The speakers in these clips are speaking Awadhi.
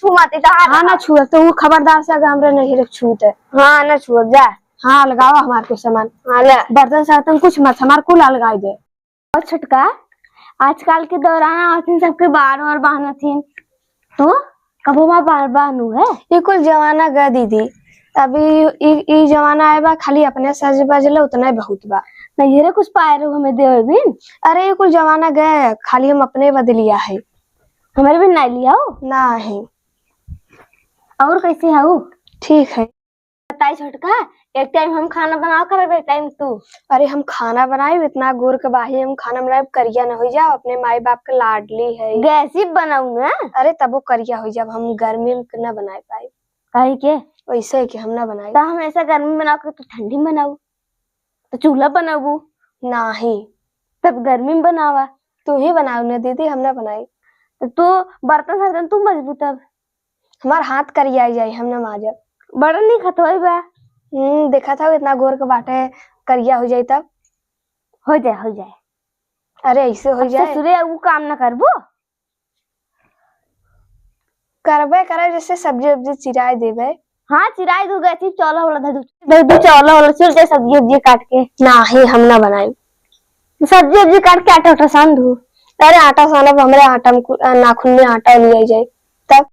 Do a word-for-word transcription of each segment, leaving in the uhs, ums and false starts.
छू मत, ई तो हाथ हाँ, ना छुअब, तो उ खबरदार से अगर हमरे नैहरे के छूत है। हाँ, ना छुअब, जा। हाँ, अलगावा हमार कुछ सामान। हाँ, ले। बर्तन सर्तन कुछ मत, हमार कुल अलगाई दे। और छोटका, आजकल के दौरान आवत हिन, सबके बार वार बांधत हिन, तो कबो माँ बार बांधू है? ये कुल जमाना गया दीदी, अभी ई, ई जमाना आए बा, खाली अपने सज बज ले, उतना ही बहुत बा। नैहरे कुछ पाए रहो हमें देवे बिन? अरे, ये कुल जमाना गया, खाली हम अपने बदलिया है। हमारे भी ना लिया हो? ना है। और कैसे है वो? ठीक है। बताई छोटका, एक टाइम हम खाना बनाओ करब, एक टाइम तू। अरे, हम खाना बनाई, इतना गोर के बाही हम खाना बनाई, करिया न हो जाओ, अपने माई बाप के लाडली है। गैस ही बनाऊ ना। अरे, तबो करिया हो जाओ, हम गर्मी में ना बनाए पाई। काहे के? वैसे है कि हम ना बनाई। तो हम ऐसा गर्मी बनाओ के तू ठंडी में बनाऊ, तो चूल्हा बनाबू। नाही। तब गर्मी में बनावा। तू ही बनाऊ ना दीदी, हम ना बनाई। तो तू बर्तन सर्तन तू मजबू तब। हमार हाथ करिया जाई, हम ना माजब। बड़ा निक हथवा बा। हम्म, देखत हौ इतना गोर के बाटे, करिया हो जाई तब। हो जाए, हो जाए। अरे ऐसे हो अब जाए। ससुरे उ काम ना करबो। करबे करे, जैसे सब्जी उब्जी चिराए देबे। हाँ, चिराए दू, गैस ही चौला वाला धर दू। धर दू चौला वाला, चल जाए सब्जी उब्जी काट के। नाही, हम ना बनाई। सब्जी उब्जी काट के आटा उटा सान दू। अरे आटा सानब, हमरे आटा में कु-, नाखून में आटा लिया जाए। तब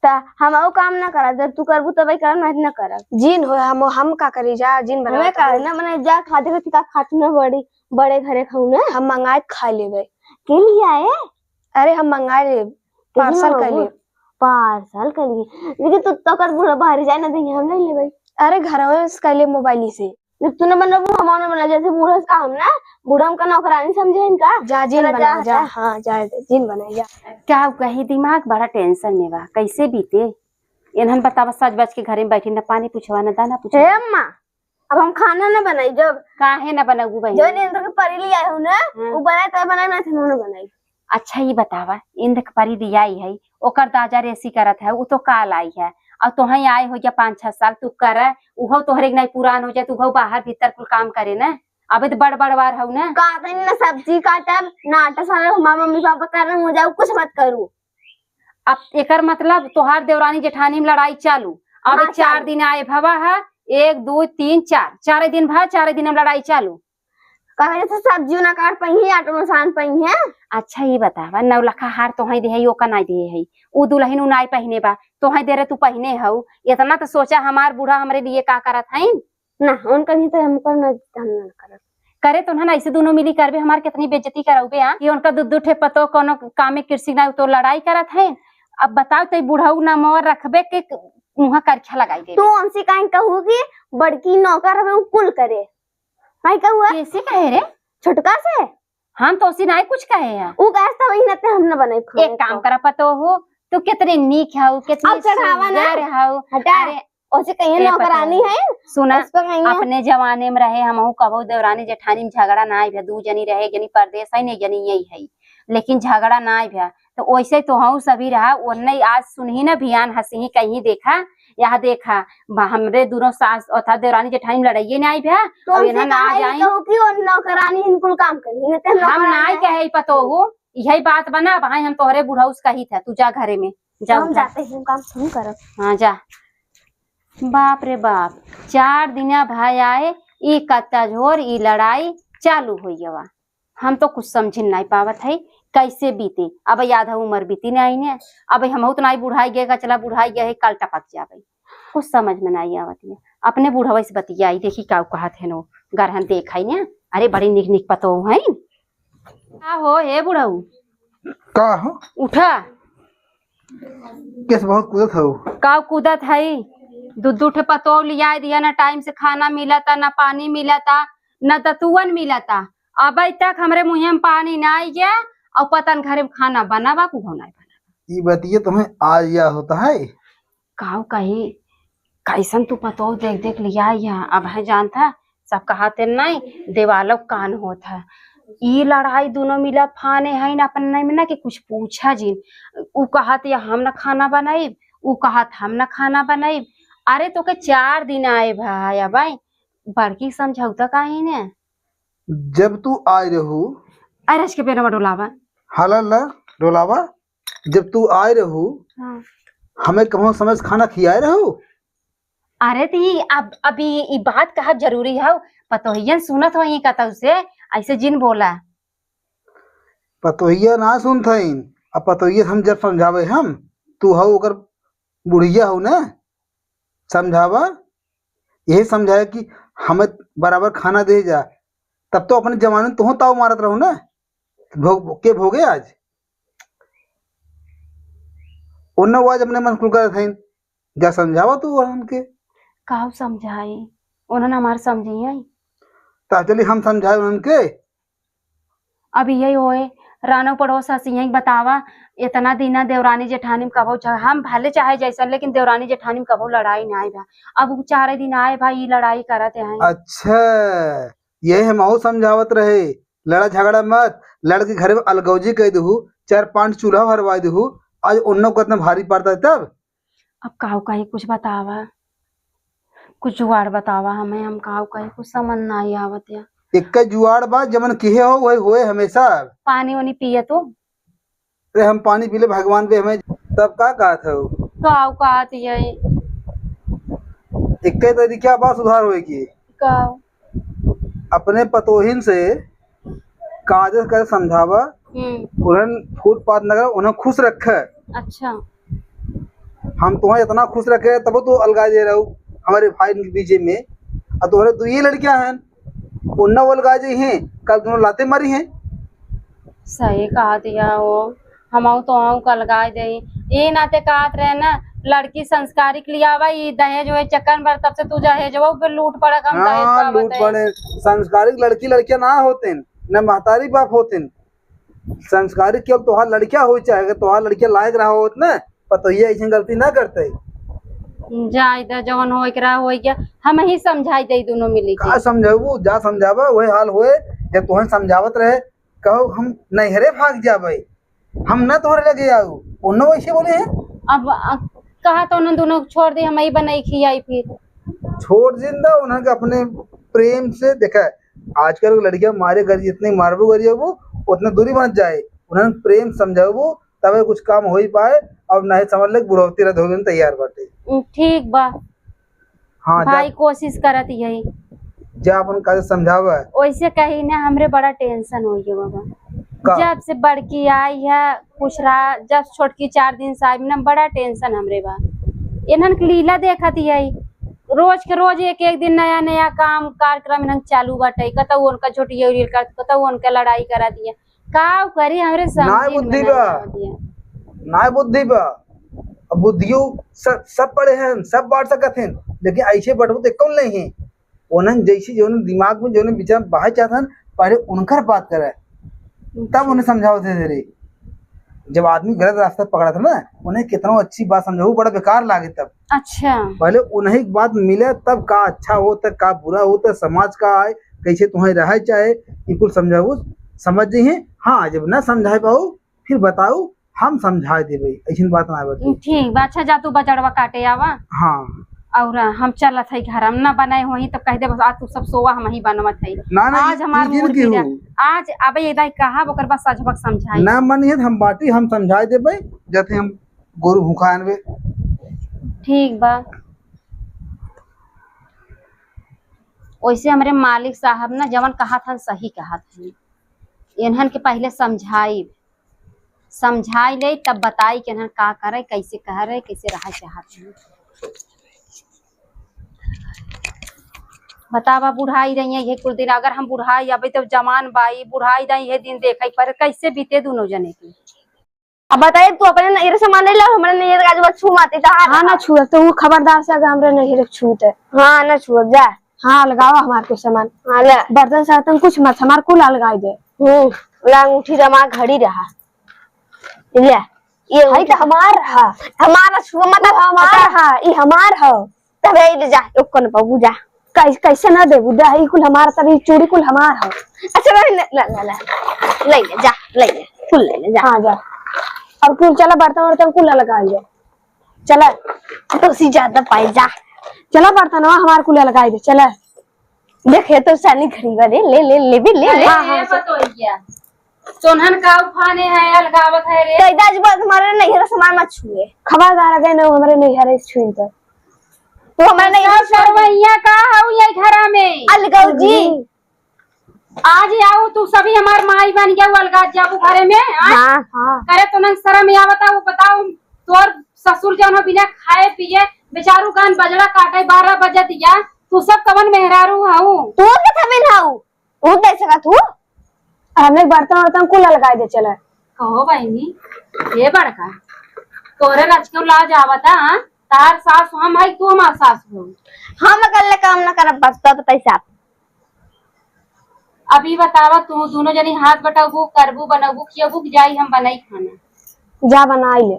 त हम अउ काम ना करब, जब तू करबू तबे करब, नहीं ना करब। जिन हो, हम, हम का करी जा, जिन बनाओ हमें तो का हो। ना, मने जा खाते खाते का खातू ना बड़ी, बड़े घरे खाऊ ना। हम मंगाए के खा लेबे। के लिए आए? अरे हम मंगाए लेब, केहू पार्सल ना कर होबो। लेब। पार्सल कर लिए, लेकिन तू तो कर बूढ़ा बाहर जाए ना देंगे, हम नहीं लेबे। अरे घरवे से कर लेब मोबाइल से। जब तू ना बनबू, हम ना बना, जैसे बूढ़ा से काम ना, बूढ़ा हमका नौकरानी समझे इनका। जा, जिन चला, बना, जा, जा, हटा। हाँ, जा, जिन बना, जा। का कही, दिमाग बड़ा टेंशन में बा, कैसे बीते? इन्हन बतावा, सज बज के घरे में बैठी, न पानी पूछवा, न दाना पूछवा। हे अम्मा, अब हम खाना ना बनाई, जब काहे ना बनबू बहिन? जौन इंद्र के परी ले आए हो ना, हाँ। वो बनाए तो बनाए, ना तो ना बनाई। अच्छा, ई बतावा, इंद्र के परी ले आई है, ओकर दाजा रेसी करत है, उ तो काल आई है, और तोहई आए हो गया पाँच छह साल, तू कर, उहो तोहरे के नहीं पुरान हो जाए, तू उहो बाहर भीतर कुल काम करे ना। अबे तो बड़ बड़वार हऊ ना। का तनी ना सब्जी काटब, ना आटा सानब, हमार मम्मी पापा कर रहे, मुझे कुछ मत करू। अब एकर मतलब तोहार देवरानी जेठानी में लड़ाई चालू। अब हाँ, चार चालू। दिन आए भवा है, एक, दो, तीन, चार, चारे दिन भा, चारे दिन में लड़ाई चालू। कहे जैसे सब्जियों ना काट पाई, आटो ना सान पाई है। अच्छा, ये बतावा, नौलखा हार तोहई दे है, ओका नाई दे है, उ दुल्हन उ नाई पहिने बा, तोहई दे रहे तू पहिने हऊ, इतना तो सोचा हमार बूढ़ा हमरे लिए का करत हईन। ना, उनका नहीं तो हमको ना, हम ना करब। करे तो ना, ऐसे दोनों मिली करबे, हमार कितनी बेइज्जती करउबे, हाँ? कि उनका दू दू ठे पतो कोनो कामे किरसी ना, तो लड़ाई करत है। अब बताओ, ते बुढ़ऊ ना मोर रखबे के मुँह करखा लगाई देबे। तू उनसे काहे कहू कि बड़की नौकर हवे, उ कुल करे? काहे कहू है? कैसे कहे रे? छोटका से? हम तो उसी नाई कुछ कहे हैं। उ गैस तो वही ना ते हम ना बनाई खाने एक काम को। करा पतो हो, तू कितनी नीक हऊ, कितनी अब चढ़ावा ना। सुंदर हऊ। हटा। अरे, ओसे कहिए ए, पता नौकरानी नहीं। है, सुना, उस पर कहिए। अपने जमाने में रहे, हमहू कबहू देवरानी जेठानी में झगड़ा ना आए भे, दू जनी रहे, एक जनी परदेस है, एक जनी यही है, लेकिन झगड़ा ना आए भे। तो वैसे तो हम सभी रहा, ओन्ने आज सुनही ना भियान हंसही कहीं देखा, यह देखा, बा-, हमरे दोनों सास अर्थात देवरानी जेठानी में लड़ाइए ना आए भे, तो और उनसे इन्हें ना आ कहा जाए। कहो कि वो नौकरानी इनकुल काम करी, नहीं तो हम नौकरानी ना है। कहे पतो हो, यही बात बना, भाई हम तोहरे बुढ़ऊ से कही था, तू जा घरे में, जा हम उठा। जाते हैं, काम तुम करो। हाँ, जा। बाप रे बाप, चार दिना भाई आए, ई कत्ता झोर, ई लड़ाई चालू होई गवा। हम तो कुछ समझिन नाई पावत है, कैसे बीते। अब आधा उम्र बीती नाई ने, अब हमहू तो नाई बुढ़ाई गए, कचला बुढ़ाई गए है, कल टपक जावे। कुछ समझ में नाई आवत है। अपने बुढ़वा से बतियाई, देखी का कहत है नो, गरहन देखाई ने। अरे बड़ी निक निक पतो है। का हो, हे बुढ़ऊ? का हो? उठा। केस बहुत कूदत हऊ। का कूदत हई? दू दू ठे पतोह लियाए दिया, ना टाइम से खाना मिलता, ना पानी मिलता, ना दतुअन मिलता। अबे तक हमरे मुँहे में पानी ना आई गया, और पता न घरे में खाना बना बा, कुहो ना बना। ई बतिये तुम्हें आज या होता है? काऊ कही, कैसन तू पतोह देख देख लिया यहाँ। अब है जानता, सब कहाते नहीं, देवालो कान होत है। ई लड़ाई दोनों मिला फाने है ना, अपन नहीं में ना कि कुछ पूछा जिन। उ कहत या हम ना खाना बनाइब, उ कहत हम ना खाना बनाइब। अरे तो के चार दिन आए भाई, अब आई बड़की समझौता काहे ने? जब तू आए रहू। अरे आज के बेरा में डोलावा। हाला ला, डोलावा। जब तू आए रहू, हाँ। हमें कहूँ समय से खाना खियाए रहू? अरे ती, अब, अभी ई बात कहब जरूरी हौ? पतोहियन सुनत होई कतौ से, ऐसे जिन बोला। पतोहिया ना सुनत हईन, अब पतोहिया हम जब समझावे हम, तू हौ ओकर बुढ़िया हौ ना, समझावा, यही समझाए कि हमें बराबर खाना दे जा, तब तो अपने जमाने में तुहूँ ताव मारत रहू ना, भोग, के भोगे आज? उन्ना वो आज अपने मन कुल करत हईन, जा समझावा तू उनके। काव समझाई? उन्हन हमार समझिया। ता चली हम समझाए उनके। अब यही होए, रानो पड़ोस हंसिया बतावा, इतना दिन देवरानी जेठानी में कबो झ-, हम भले चाहे जैसन, लेकिन देवरानी जेठानी में कबो लड़ाई ना आए बा। अब उ चारे दिन आए बा, ई लड़ाई करत हैं। अच्छा, यही हम अहू समझावत रहे, लड़ा झगड़ा मत, लड़ के घर में अलगौजी कह दहू, चार पांच चूल्हा भरवा दहू, आज उन्नो को इतना भारी पड़ता है तब। अब काऊ कही कुछ बतावा, कुछ जुगाड़ बतावा हमें, हम काऊ कही कुछ समझ ना आई आवत या। एक जुगाड़ बा, जमन किहे हो वही होए हमेशा। पानी वानी पिए तू। अरे हम पानी पी ले भगवान पे हमें, तब का कहत हो? काऊ कहत यही। एक तरीका बा सुधार होए की। का? अपने पतोहिन से कायदे से समझावा, हम्म। उन्हन फूट पात न करे, उन्हन खुश रखे। अच्छा। हम तुम्हें इतना खुश रखे, तब तो अलगा दे रहे हो हमारे भाई के बीच में। और तुम्हारे दो ये लड़कियां हैं, उन्ना वो अलगा जी हैं, कल दोनों लाते मारी हैं। सही कहा दिया हो, हम तो आऊ का अलगा दे। ये नाते कहत रहे ना, लड़की संस्कारिक लियावा, ई दहेज वहेज चक्कर में, तब से तू दहेजवा पे लूट पड़ा, हम दहेज हाँ, पावत लूट है। पड़े। संस्कारिक लड़की लड़कियां ना होते, न महतारी बाप होते। संस्कारिक केवल तोहार लड़कियां हो, चाहे अगर तोहार लड़कियां लायक रहा होत ना, पतोहिया ऐसे गलती ना करते। जाए दे, जवन होए के रहा होए गया, हम ही समझाई दे दोनों मिली के। का समझाबू? जा समझावा, वही हाल होए जब तोहन समझावत रहे। कहो हम नैहरे भाग जाबे, हम ना तोहरे लगे आऊ। उन्हों वैसे बोले हैं। अब, अ, कहा तो उन्होंने दोनों को छोड़ दे, हम ही बनाई खियाई फिर। छोड़ जिन दा, उन्होंने के अपने प्रेम से देखा। आजकल लड़कियां मारे गरी, जितने मारबू गरी हो, उतने दूरी बन जाए। उन्होंने प्रेम समझाबू, तबे कुछ काम हो ही पाए। और नहीं समझ ले, बुढ़ौती रह धोवे में तैयार बाटे। ठीक बा। हाँ, जा। भाई कोशिश करत यही। जा अपन कायदे समझावा। वैसे कही ना, हमरे बड़ा टेंशन हो गया बाबा। का? जब से बड़की आई है, कुछ रहा, जब छोटकी चार दिन से आई ना, बड़ा टेंशन हमरे बा। इन्हन के लीला देखत यही, रोज के रोज एक एक दिन नया नया काम कार्यक्रम इन्हन चालू बाटे। कतौ उनका झोटिया उड़ियल करत, कतौ उनका लड़ाई करा दिया। का करी, हमरे नाय समझी में बुद्धि ना बा। आवत है। नाय बुद्धि बा। अब बुद्धियो सब, सब पढ़े हैं, सब बांट सकत हैं, लेकिन ऐसे बटबू तो कौन नहीं है। उन्हन जैसे जो दिमाग में जो विचार बाहर चाहत हैं, पहले उनकर बात करे, तब उन्हें समझाओ धीरे धीरे। जब आदमी गलत रास्ता पकड़ा था ना, उन्हें कितना अच्छी बात समझाओ, बड़ा बेकार लागे तब। अच्छा। पहले उन्हीं की बात मिले तब का अच्छा होता, का बुरा होता, समाज का आए, कैसे तुम्हें रहे चाहे, ये कुल समझाओ, समझ जाइए। हाँ, जब ना समझाए पाओ, फिर बताओ, हम समझाए देबे, ऐसी बात ना बची। ठीक बा, अच्छा जा तू बजड़वा काटे आवा। हाँ। और हम चलत है घर, हम ना बनाए होई तो कह दे बस, आज तू सब सोवा, हम ही बनवत है। ना, ना, आज ये, हमार ये दिन मूड की बिगड़ा। हो? आज अबे ये दाई कहा, ओकर बाद सजबक समझाई। ना मन ये हम बाटी, हम समझाए देबे, जते हम गोरू भूखा आनबे। ठीक बा। वैसे हमरे मालिक साहब ना जवन कहत हन सही कहत हन। इन्हन के पहले समझाई, समझाई ले तब बताई कि इन्हन का करे, कैसे कह रहे, कैसे रहे चाहत हन। बतावा बुढ़ाई रही है ये कुल दिन, अगर हम बुढ़ाई अबे तो जवान बाई, बुढ़ाई रही है दिन देखे पर कैसे बीते दोनों जने के। अब बताइए, तू अपने नैहरे सामान ले ला, हमरे नैहरे का जो छू माती तो हाँ, हाँ ना छुए, तो वो खबरदार से अगर हमरे नैहरे छूत है। हाँ, ना छुए, जा। हाँ, लगावा हमार कुछ सामान। हाँ, ले। बर्तन सर्तन कुछ मत, हमार कुल अलगाई दे। हम्म, ला अंगूठी रमा घड़ी रहा। ले, ये भाई, अंगूठी तो हमार रहा। हमारा छुआ मत, वो हमार पता। रहा, ये हमार है। तबे ले जा, ओकन बाबू जा। कै-, कैसे ना देबू? दे, ई कुल हमार, तब ई चूड़ी कुल हमार हो। अच्छा, ले, ले, ले, ले, ले। ले ले, जा, ले ले, कुल ले ले, जा। हाँ, जा। और कुल चला, बर्तन वर्तन कुल लगा ले। चला। तो सी ज्यादा पाई, जा। चला, बर्तनवा हमार कुल लगा दे, चला। देखे तो सानी घड़ी वाले, ले, ले, ले भी, ले, ले। हाँ, हाँ, ए, चल। बतोइया। सोनहन का उफाने है, अलगावत है रे। तो इधर आज बात हमारे नैहर सामान मत छुए। खबरदार अगर न हमारे नैहर छुइन तो। तू हमारे नैहर सब छोड़ दे। सरवैया का हऊ ये घरा में? अलगौजी। आज आऊ तू सभी हमार माई बन गया, अलगा जाबू घरे में, हाँ? हाँ। हाँ। करे तो ना शर्म आवता, वो बताओ, तोर ससुर जौन हो बिना खाए पिए बेचारू गान बजड़ा काटे बारह बजे दिया, तू सब कवन मेहरारू हऊ? तू के थमिन हऊ? तू दे सकत हूँ? अरे हमने बर्तन वर्तन कुल अलगाए दे चले। कहो बहिनी, हे बड़का, तोरे रचके लाज आवता, हाँ? तार सास हम है, तू हमार सास हो। हम अकेले काम न करब, बस तो पैसा। अभी बतावा, तू दोनों जनी हाथ बटाबू, करबू, बनबू, खियबू कि जाई हम बनाई खाना? जा बनाई ले।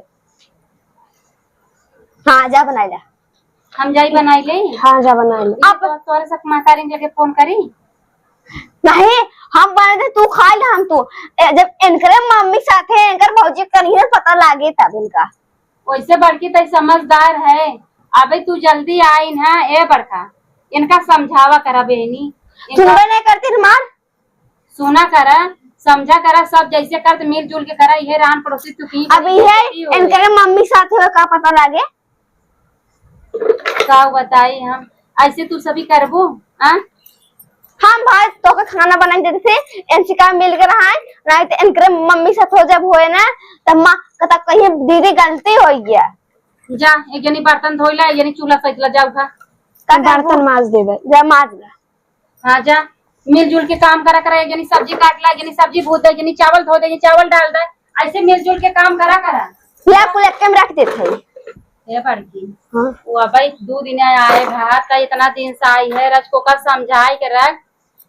हाँ, जा बनाई ले। हम जाई बनाई ले? हाँ, जा बनाई ले। अब तो तोरे सब महतारी लगे फोन करी? नहीं, हम बने थे, तू खा ले, हम तू। ए, जब इनकरे मम्मी साथे इनकर भौजी करी है, पता लागे तब इनका। वैसे बड़की तई समझदार है। अबे तू जल्दी आई ना, ए बड़का, इनका समझावा करा बहनी। इनका सुनबे नहीं करती हमार। सुना करा, समझा करा, सब जैसे करत मिलजुल के करा, ये रान पड़ोसी तू की अब ये बेइज्जती हो इनकरे गई। मम्मी साथे हो का पता लागे। का बताई हम, ऐसे तू सभी करबू, हाँ? हम भाई तोके खाना बनाई देते थे, इनसे का मिल के रहा है, नहीं तो इनकरे मम्मी साथ हो जब होए ना, तब माँ कता कहिए दीदी गलती हो गया। जा, एक जनी बर्तन धोइला, एक जनी चूल्हा सैतला, जाऊ खा। का बर्तन करबू? माज देबे। जा माज ला। हाँ जा, मिलजुल के काम करा करा, एक जनी सब्जी काट ला, एक जनी सब्जी भूज दे, एक जनी चावल धो दे, एक जनी चावल डाल दे, ऐसे मिलजुल के काम करा करा। या कुल एक में रख देत है। हे बड़की, हाँ। वो अबे दो दिन आए भात का, इतना दिन से आई है, रचको का समझाए के रख,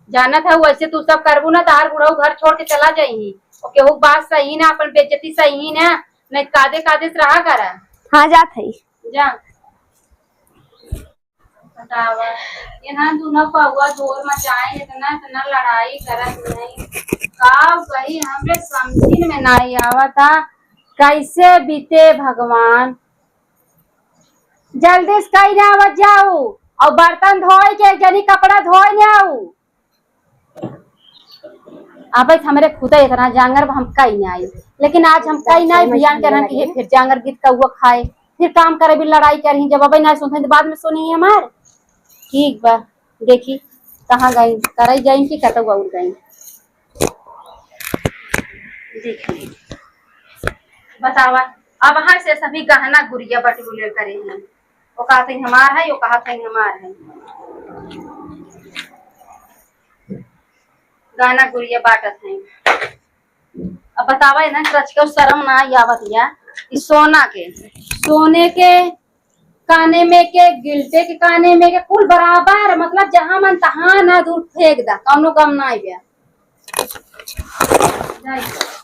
जानत है वैसे तू सब करबू ना, तार बुढ़ऊ घर छोड़ के चला जाई, और केहू बात सही ना, अपन बेइज्जती सही ना, नहीं कादे कादे से रहा करा। हाँ जात है। जा। बतावा, इन्हां दुनो पौआ जोर मचाए, इतना, इतना लड़ाई करत नहीं। का कही, हमरे समझिन में नहीं आवता, कैसे बीते भगवान। जल्दी से कहीं ना आवत जाऊ, और बर्तन धोए के, जनी कपड़ा धोए ना आऊ। अबे हमरे खुदे इतना जांगर बा, हम कई ना आई, लेकिन आज हम कई ना आई, बियान के रहन कि ये फिर जांगर गीत कौआ खाए, फिर काम करे भी लड़ाई करी, जब अबे ना सुनते तो बाद में सुनी हमार। ठीक बा, देखी कहाँ गई, करई गई कि कतौ और गई। देखी, बतावा, अब वहाँ से सभी गहना गुरिया बटुले करे हैं। वो कहत हैं हमार है, वो कहत हैं हमार है। गहना गुरिया बाटत हैं। अब बतावा, इन्हें रच के शर्म ना आई आवत या। ई सोना के, सोने के काने में के, गिल्टे के काने में के, कुल बराबर, मतलब जहाँ मन तहाँ ना दूर फेंक दा, कौनो गम ना आइबे।